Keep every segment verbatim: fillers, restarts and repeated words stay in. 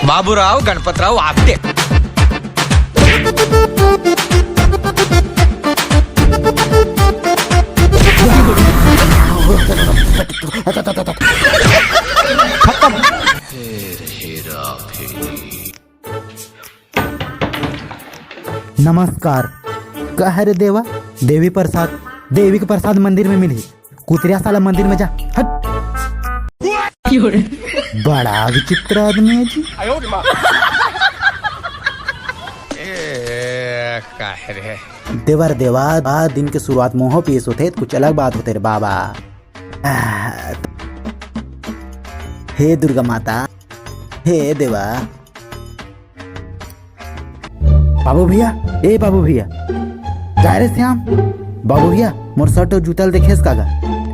बाबूराव गणपतराव आपटे। नमस्कार। का हरे देवा? देवी प्रसाद, देवी के प्रसाद मंदिर में मिलही। कुतरिया साला मंदिर में जा। हट। बड़ा विचित्र आदमी है जी। ए, का हरे? देवर देवा, आ दिन के शुरुआत मोह पीस होथे, कुछ अलग बात होथे रे बाबा। आह, हे दुर्गा माता, हे देवा। बाबू भैया, ए बाबू भैया, का रे श्याम? बाबू भैया, मोर शर्ट अउ जूता ल देखेस का गा?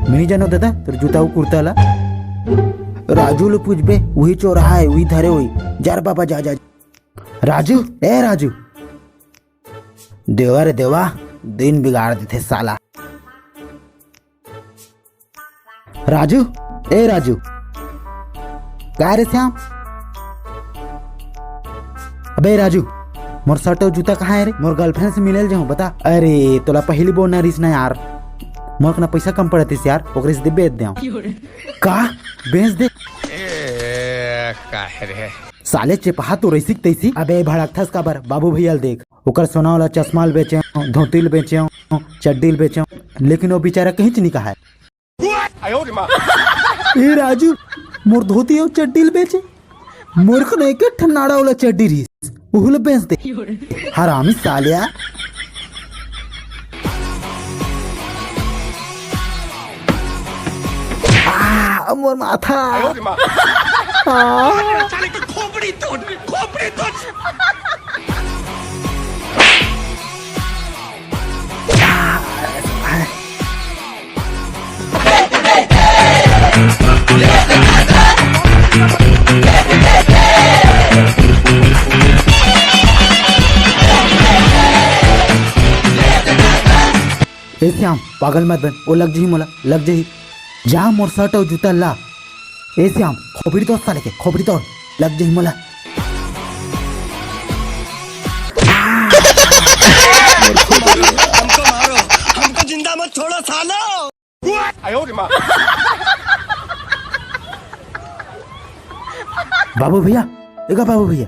मिनी जानो दादा, तोर जूता अउ कुर्ता ला। राजू ल पूछबे, उही चोरहा हे, उही धरे होही। जा रे बाबा, जा, जा। राजू, ए राजू। देवा रे देवा, दिन बिगाड़ देथे साला। राजू, ए राजू। का रे श्याम? अबे राजू, मोर शर्ट अउ जूता कहाँ हे रे? मोर गर्लफ्रेंड से मिले ल जाहूँ, बता। अरे, तोला पहिली बोलना रहिस ना यार। मोर कना पैसा कम पड़तिस यार, ओकरे से दे बेच देंव। का? बेच दे? ए, का हे रे? साले चेपहा तो रहिसिक तैसी। अबे भड़कथस काबर? बाबू भैया ल देख। ओकर सोना वाला चश्मा ल बेचेंव, धोती ल बेचेंव, चड्डी ल बेचेंव, लेकिन वो बेचारा कहीं च नहीं कहा है। ए राजू, मोर धोती अउ चड्डी ल बेचे। मोर कने एक ठन नाड़ा वाला चड्डी रहिस, उहू ल बेच दे। हरामी सालिया। आ, मोर माथा। आ। ए श्याम, पागल मत बन, वो लग जही मोला, लग जही। जा मोर शर्ट अउ जूता ला। ए श्याम, खोपड़ी तोड़ साले के, खोपड़ी तोड़, लग जही मोला। हमको मारो, हमको जिंदा मत छोड़ो सालो। बाबू भैया, एगा बाबू भैया।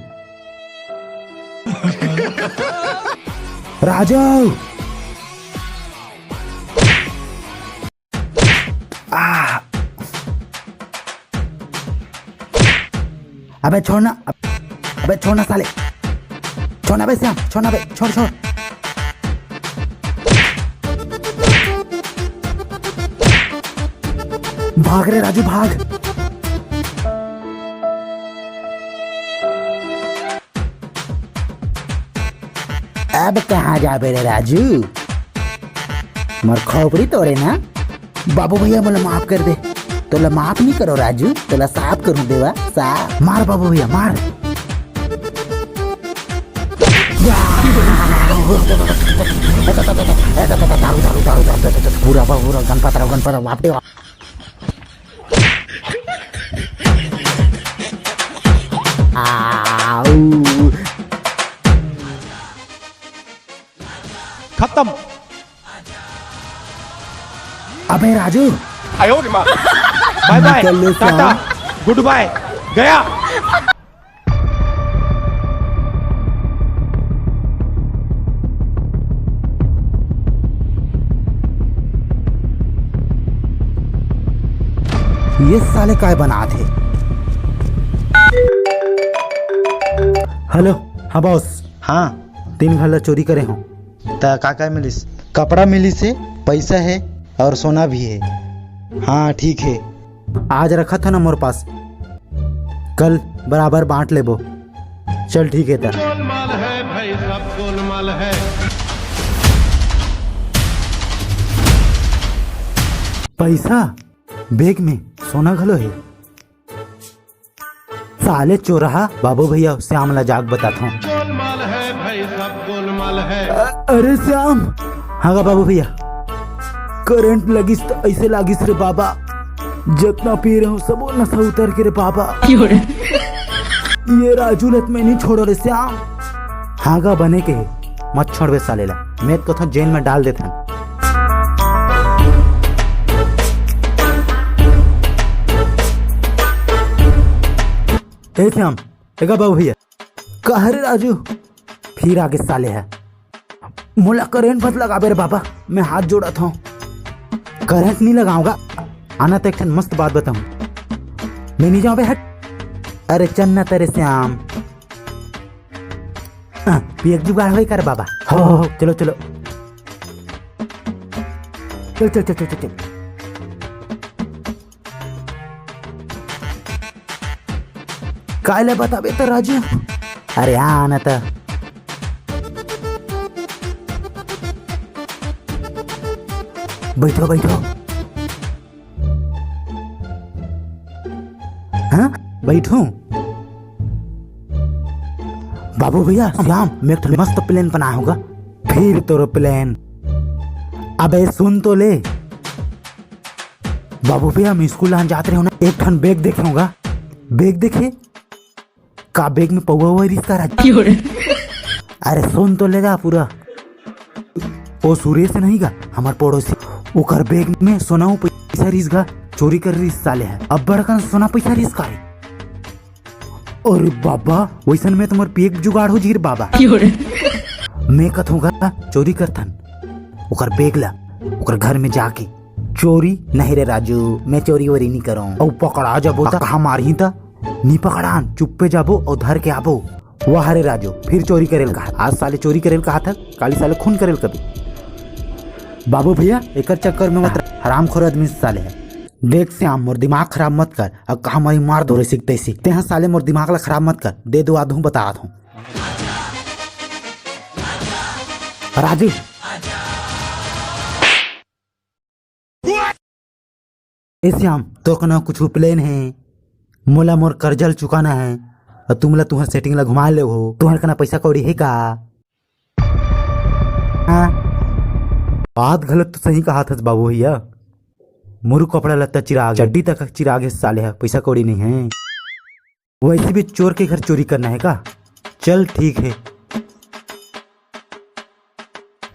राजू। आ। अबे छोड़ ना, अबे छोड़ ना साले, छोड़ ना बे श्याम, छोड़ ना बे, छोड़, छोड़। भाग रे राजू, भाग। अब कहाँ जाबे रे राजू? मोर खोपड़ी तोड़े ना। बाबू भैया, मोला माफ कर दे। तोला माफ नहीं करो राजू, तोला साफ करूँ देवा, साफ। मार बाबू भैया, मार। पूरा, पूरा गणपत राव, गणपत राव, बाप रे बाप। आऊ। खत्म। अबे राजू। बाय बाय, निकल ले टाटा, श्याम। गुड बाय, गया। ये साले काय बनात हे? हेलो, हाँ बॉस। हाँ। तीन घर ला चोरी करे हो। त का का मिलिस? कपड़ा मिलिस हे, पैसा हे और सोना भी हे। हाँ, ठीक हे। आज रखा था ना मोर पास, कल बराबर बांट लेबो। चल ठीक हे त। गोलमाल है भाई, सब गोलमाल है। पैसा बैग में, सोना घलो हे। साले चोरहा, बाबू भैया श्याम ला जाके बताथंव। गोलमाल है भाई, सब गोलमाल है। अ-, अरे श्याम। हाँ गा बाबू भैया, करंट लगिस त ऐसे लागिस रे बाबा, जतना पी रहे हो सब नशा उतर के रे बाबा। ये राजू ल त मैं नहीं छोड़ो रे श्याम। हाँ गा, बने के हे, मत छोड़बे साले ला, मैं त कथों जेल में डाल देथन। ए श्याम, ए गा बाबू भैया। का हरे राजू? फिर आगे साले ह। मोला करंट मत लगाबे रे बाबा, मैं हाथ जोड़त हूँ। करंट नहीं लगाऊंगा। आना त एक ठन मस्त बात बताऊं। मैं नहीं जाऊं बे, हट। अरे चल ना तेरे श्याम। हाँ, पिए के जुगाड़ होई कर बाबा। हो, हो, हो, चलो, चलो। चल, चल, चल, चल, चल, चल। काय ले बताबे त राजू? अरे आ ना त। बैठो, बैठो। हाँ, बैठो। बाबू भैया, श्याम, मैं एक ठन मस्त प्लान बनाए हंव गा। फिर तोर प्लान। अबे सुन तो ले। बाबू भैया, मैं स्कूल आन जात रहेंव ना, एक ठन बैग देखे हंव गा। बैग देखे? का बैग में पौवा हुआ रिस का राज? अरे सुन तो ले गा पूरा। ओ सुरेश नहीं गा, हमार पड़ोसी, ओकर बैग में सोना अउ पैसा रिस गा, चोरी करे रिस साले ह। अब्बड़ कन सोना पैसा रिस का रे। अरे बाबा, वैसन में त मोर पिए के जुगाड़ हो जही रे बाबा। मैं कथों गा, चोरी करथन ओकर बैग ला, ओकर घर में जाके। चोरी नहीं रे राजू, मैं चोरी वोरी नहीं करों। अउ पकड़ा जाबो त कहाँ मारही त? नहीं पकड़ान, चुप्पे जाबो अउ धर के आबो। वाह रे राजू, फिर चोरी करेल कहा। आज साले चोरी करेल कहा था, काली साले खून करेल कभी। बाबू भैया, एकर चक्कर में मत रह, हरामखोर आदमी साले ह। देख श्याम, मोर दिमाग खराब मत कर। अब कहा मारी मार धोरे सीखते सीखते हैं साले, मोर दिमाग ला खराब मत कर। दे दो आधू बता आधू। राजू। ए श्याम, तोर कना कुछ प्लान हे? मोला मोर कर्जा ल चुकाना हे। अउ तुमला तुहर सेटिंग ला घुमा ले हो। तुहर कना पैसा कौड़ी हे का? हाँ? बात गलत तो सही कहा था बाबू भैया। मुरु कपड़ा लत्ता चिरा गे, चड्डी तक चिरा गे साले ह, पैसा कौड़ी नहीं हे। वैसे भी चोर के घर चोरी करना हे का? चल ठीक हे,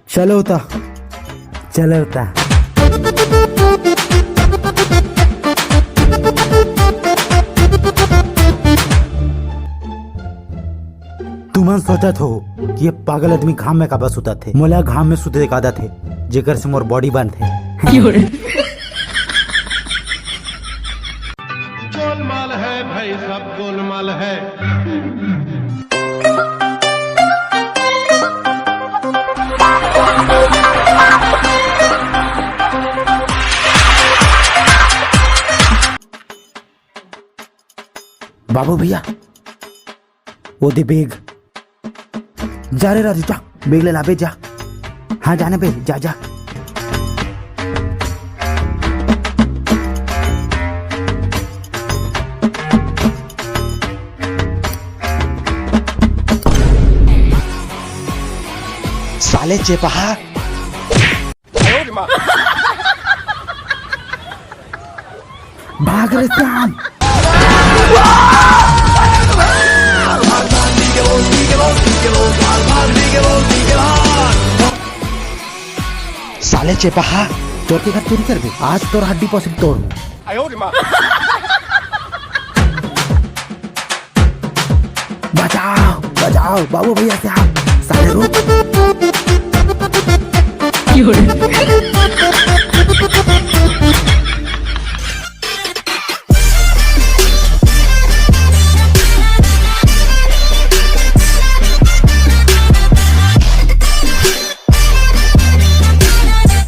चलो त, चलो त। तुमन सोचत हो कि ये पागल आदमी घाम में काबर सुतत हे? मोला घाम में सुते के आदत हे, जेकर से मोर बॉडी बनथे। गोलमाल है भाई, सब गोलमाल है। बाबू भैया, वो दे बैग। जा रे राजू, जा, बैग ले ला बे, जा। हाँ, जाने बे, जा, जा। साले चेपहा। भाग रे श्याम। साले चेपहा, चोर के घर चोरी करबे, आज तोर हड्डी पसली तोड़। बचाओ, बचाओ, बाबू भैया से आप, साले रुक।